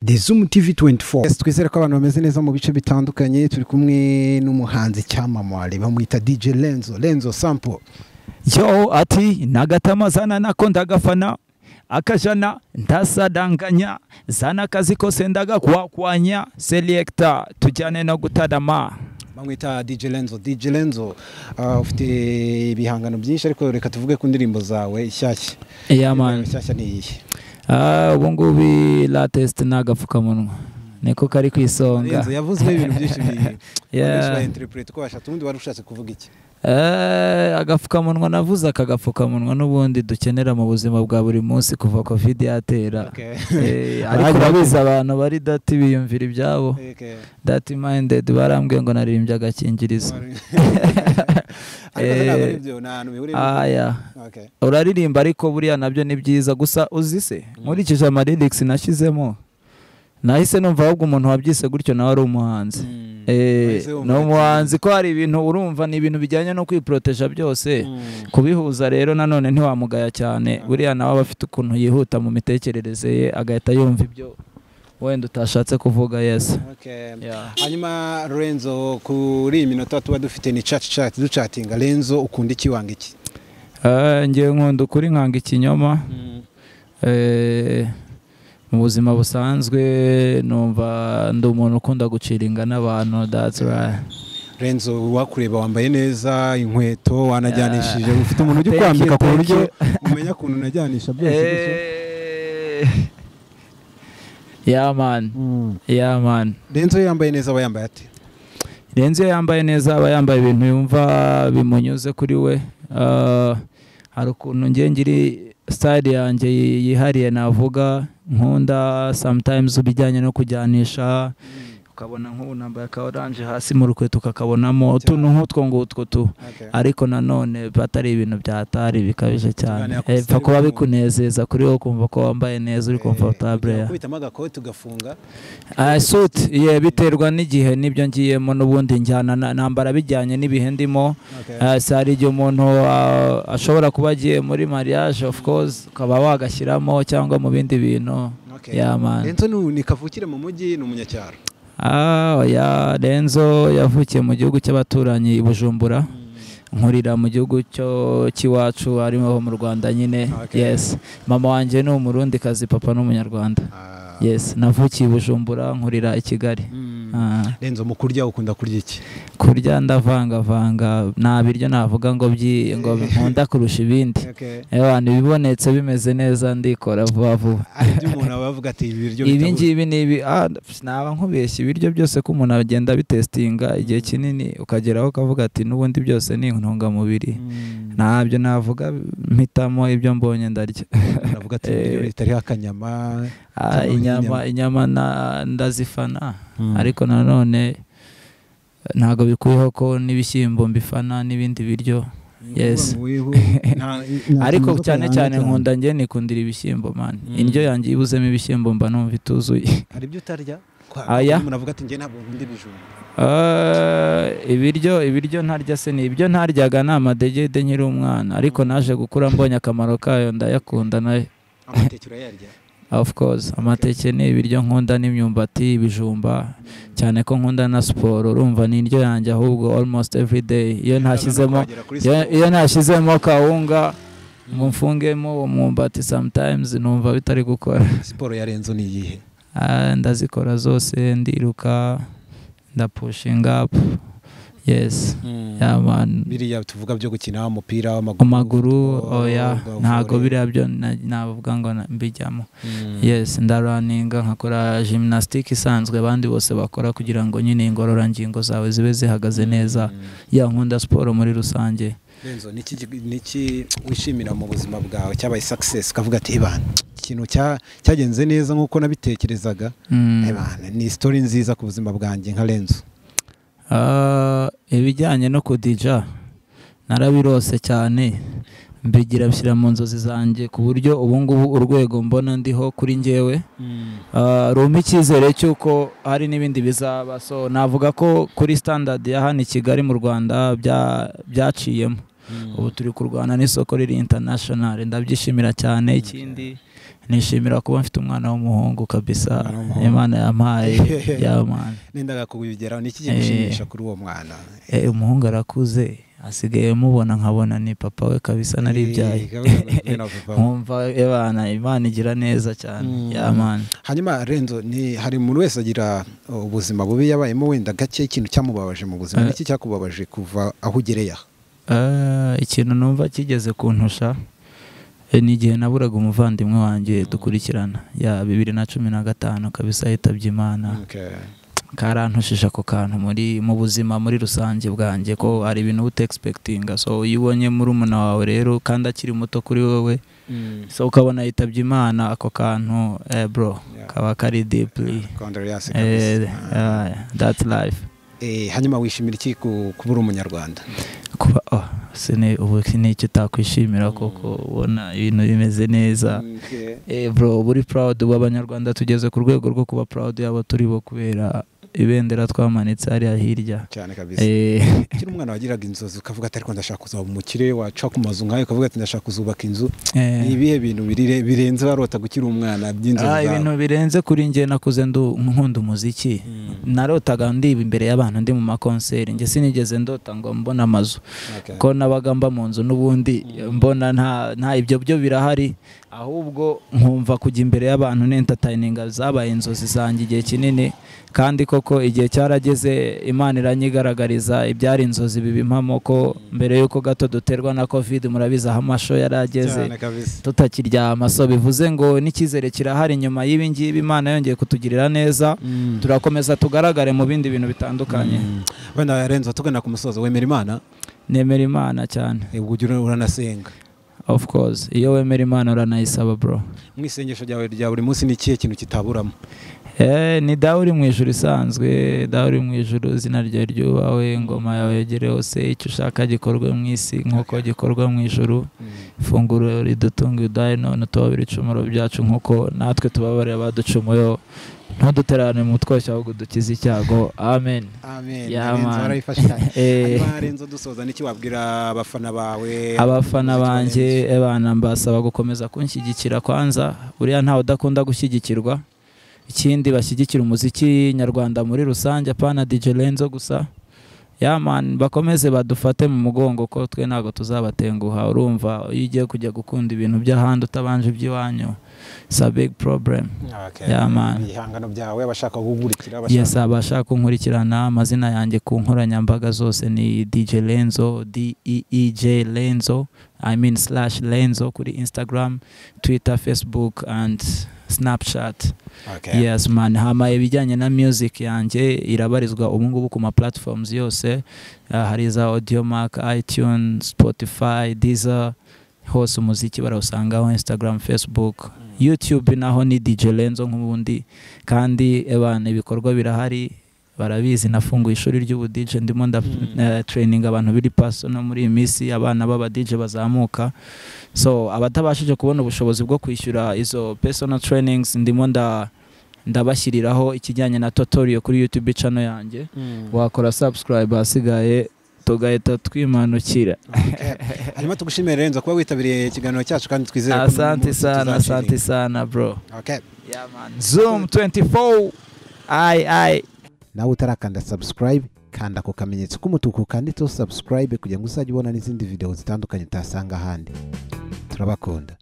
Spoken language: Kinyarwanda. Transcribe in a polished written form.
The Zoom TV 24. Yes, twizere ko abantu bameze neza mu bice bitandukanye. Turi kumwe n'umuhanzi cyamamare bamwita DJ Lenzo. Lenzo Sample. Yo ati nagatama zana nako ndagafana akajana ndasadanganya zana akazi kose ndagakwakwanya selector tujyane no gutarama. Bamwita DJ Lenzo. DJ Lenzo, ufite ibihangano byinshi, ariko reka tuvuge ku ndirimbo zawe ishyashya. Yeah man. Ishyashya ni iyihe? Ubu ngubu latest n'agapfukamunwa niko kari ku isonga. Lenzo yavuzwe ibintu byinshi bi interpret ko washatse, ubundi wari ushatse kuvuga iki? Agapfukamunwa navuze, aka gapfukamunwa n'ubundi dukenera mu buzima bwa buri munsi kuva Covid yatera. Ariko urabizi abantu bari dati biyumvira ibyabo. Dati minded barambwiye ngo naririmbye agakingirizo. Uraririmba ariko buriya nabyo ni byiza, gusa uzi se nkurikije ama lyrics nashyizemo nahise numva ahubwo umuntu wabyise gutyo nawe ari umuhanzi. Ni umuhanzi ko hari ibintu urumva ni ibintu bijyanye no kwiproteja byose, kubihuza rero nanone ntiwamugaya cyane, buriya nawe aba afite ukuntu yihuta mu mitekerereze ye agahita yumva ibyo wenda utashatse kuvuga. Yes. Hanyuma Lenzo, kuri iyi minota tuba dufite ni chat chat duchatinga. Lenzo, ukunda iki wanga iki? Ngiye nkunda ukuri nkanga ikinyoma. Mu buzima busanzwe numva ndi umuntu ukunda guciringa n'abantu, that's right. Lenzo, wakureba wambaye neza, inkweto wanajyanishije, ufite umuntu ujya kwambika ku buryo umenya ukuntu unajyanisha byose. Yeah man. Yeah man. Lenzo yambaye neza aba yambaye ate? Lenzo yambaye neza aba yambaye ibintu yumva bimunyuze kuri we. Hari ukuntu ngiye ngiri style yanjye yihariye navuga nkunda sometimes ubijyanye no kujyanisha, ukabona nk'ubu nambaye aka orange hasi mu rukweto ukakabonamo utuntu nk'utwo ngutwo tu, ariko nanone batari ibintu byatari bikabije cyane, epfa kuba bikunezeza kuri wowe kumva ko wambaye neza uri comfortable. Kubitamo agakoti ugafunga suit ye biterwa n'igihe n'ibyo ngiyemo, n'ubundi njyana nambara bijyanye n'ibihe ndimo. Hari igihe umuntu ashobora kuba agiye muri mariage of course ukaba wagashyiramo cyangwa mu bindi bintu. Yeah man. Lenzo ni kavukire mu mujyi, ni umunyacyaro? Ya Lenzo yavukiye mu gihugu cy'abaturanyi i Bujumbura, nkurira mu gihugu cyo cy'iwacu arimo mu Rwanda nyine. Yes, mama wanjye ni umurundikazi, papa ni umunyarwanda. Yes, navukiye i Bujumbura nkurira i Kigali. Lenzo, mu kurya ukunda kurya iki? Kurya ndavangavanga, nta biryo navuga ngo ngo nkunda kurusha ibindi. Abantu bibonetse bimeze neza ndikora vuba vuba. Ibyo umuntu aba avuga ati ibiryo ibi ngibi ni ibi, naba nkubeshye ibiryo byose ko umuntu agenda bitestinga igihe kinini ukageraho ukavuga ati n'ubundi byose ni intungamubiri. Ntabyo navuga mpitamo ibyo mbonye ndarya. Navuga ati ibiryo bitariho akanyama. Inyama ndazifana, ariko nanone ntago bikuyeho ko n'ibishyimbo mbifana n'ibindi biryo. Yes. Ariko cyane cyane nkunda nge nikundira ibishyimbo man. Indyo yanjye ibuzemo ibishyimbo mba numva ituzuye. Hari ibyo utarya? Umuntu avuga ati nge ntabwo nkunda ibijumba. Ibiryo ntarya se ni ibyo ntaryaga ni amadegede nkiri umwana, ariko naje gukura mbonye akamaro kayo ndayakunda nayo. Amateke urayarya? Of course, amateke ni ibiryo nkunda n'imyumbati, ibijumba, cyane ko nkunda na siporo, urumva ni indyo yanjye ahubwo almost every day. Iyo ntashyizemo kawunga ngo mfungemo umwumbati sometimes numva bitari gukora. Siporo ya Lenzo ni iyihe? Ndazikora zose, ndiruka, ndapushinga up. Yes. Yeah man. Biriya tuvuga byo gukina umupira w'amaguru, oya ntago biriya byo navuga ngo mbijyamo. Yes, ndaraninga nkakora gymnastique isanzwe abandi bose bakora kugira ngo nyine ingororangingo zawe zibe zihagaze neza. Ya nkunda siporo muri rusange. Lenzo, niki wishimira mu buzima bwawe cyabaye success ukavuga ati ebana ikintu cyagenze neza nkuko nabitekerezaga, ebana ni story nziza ku buzima bwanjye nka Lenzo? Ibijyanye no kudija narabirose cyane, mbigira bishyira mu nzozi zanjye ku buryo ubu ngubu urwego mbona ndiho kuri njyewe rumpa icyizere cy'uko hari n'ibindi bizaba. So navuga ko kuri standard ya hano i Kigali mu Rwanda byaciyemo, ubu turi kurwana n'isoko riri international, ndabyishimira cyane. Ikindi Nishimira kuba mfite umwana w'umuhungu kabisa, Imana yampaye ya man. Nendaga kubigeraho, ni iki kigushimisha kuri uwo mwana? Umuhungu arakuze, asigaye mubona nkabona ni papa we kabisa, naribyaye. Nkumva ebana Imana igira neza cyane ya man. Hanyuma Renzo, ni hari umuntu wese agira ubuzima bubi yabayemo wenda gake, ikintu cyamubabaje mu buzima, niki cyakubabaje kuva aho ugereye aha? Ikintu numva kigeze kuntusha ni igihe naburaga umuvandimwe wanjye dukurikirana ya 2015 kabisa, yitabye Imana. Karantushije ako kantu muri mu buzima muri rusange bwanjye, ko hari ibintu uta expectinga. So iyo ubonye muri umuna wawe rero kandi akiri muto kuri wowe, so ukabona yitabye Imana, ako kantu bro kaba kari deeply that's life. Hanyuma wishimira iki kubura umunyarwanda? Kuba ubu n'icyo utakwishimira koko, ubona ibintu bimeze neza. Bro, buri proud w'abanyarwanda, tugeze ku rwego rwo kuba proud yabo turi bo kubera ibendera twamanitse hariya hirya cyane kabisa. Kiri umwana wagiraga inzozi ukavuga ati ariko ndashaka kuzaba umukire, waca ku mazu nkayo ukavuga ati ndashaka kuzubaka inzu, ni ibihe bintu birenze warota gukira umwana by'inzozi zawe? Ibintu birenze kuri njye, nakuze nkunda umuziki, narotaga ndiba imbere y'abantu ndi mu makonseri. Njye sinigeze ndota ngo mbona amazu, ko nabaga mba mu nzu n'ubundi mbona nta ibyo byo birahari, ahubwo nkumva kujya imbere y'abantu n'entertaining zabaye inzozi zanjye igihe kinini. Kandi koko igihe cyarageze Imana iranyigaragariza ibyari inzozi bibimpamo, ko mbere yuko gato duterwa na Covid, murabizi aho amasho yarageze tutakiryama. So bivuze ngo n'icyizere kirahari nyuma y'ibi ngibi, Imana yongeye kutugirira neza, turakomeza tugaragare mu bindi bintu bitandukanye. Wenda Renzo, tugana ku musozo, wemera Imana? Nemera Imana cyane. Ubwo uranasenga? Of course, iyo wemera Imana uranayisaba bro. Mu isengesho ryawe rya buri munsi ni ikihe kintu kitaburamo? Ni dawe uri mu ijuru isanzwe, dawe uri mu ijuru, izina ryawe ryubahwe, ingoma yawe yegere hose, icyo ushaka gikorwe mu isi nk'uko gikorwa mu ijuru, ifunguro ridutunga uduhe none, utubabarire ibicumuro byacu nk'uko natwe tubabarira abaducumuyeho, ntudutererane mu twoshya ahubwo udukize icyago. Amen. Amen. Hanyuma Renzo, dusoza, niki wabwira abafana bawe? Abafana banjye ebana, mbasaba gukomeza kunshyigikira. Kwanza buriya ntawe udakunda gushyigikirwa. Ikindi bashyigikira umuziki nyarwanda muri rusange, apana DJ Renzo gusa. Ya man, bakomeze badufate mu mugongo ko twe ntago tuzabatenguha. Urumva iyo ugiye kujya gukunda ibintu by'ahandi utabanje iby'iwanyu, it's a big problem. Yeah man. Ibihangano byawe abashaka kugukurikira, yes, abashaka kunkurikirana, amazina yanjye ku nkoranyambaga zose ni DJ Renzo, DEEJ Renzo, I mean / Renzo kuri Instagram, Twitter, Facebook and Snapchat. Yes man. Hama ibijyanye na music yanjye irabarizwa ubu ngubu ku ma platforms yose, hari za Audiomack, iTunes, Spotify, Deezer, hose umuziki barawusangaho, Instagram, Facebook, YouTube naho ni DJ Renzo nk'ubundi. Kandi ebana ibikorwa birahari, barabizi, nafunguye ishuri ry'ubu DJ, ndimo nda training abantu biri personal muri iyi minsi, abana b'aba DJ bazamuka. So abatabashije kubona ubushobozi bwo kwishyura izo personal trainings, ndimo ndabashyiriraho ikijyanye na tutorial kuri YouTube channel yanjye. Wakora subscribe, hasigaye tugahita twimanukira. Hanyuma tugushimire Renzo kuba witabiriye ikiganiro cyacu, kandi twizere ko asante sana, asante sana bro. Okay. Yeah man. Zoom 24 ai Nawe utarakanda subscribe, kanda ku kamenyetso k'umutuku kanditseho subscribe kugira ngo uzajye ubona n'izindi video zitandukanye utasanga ahandi. Turabakunda.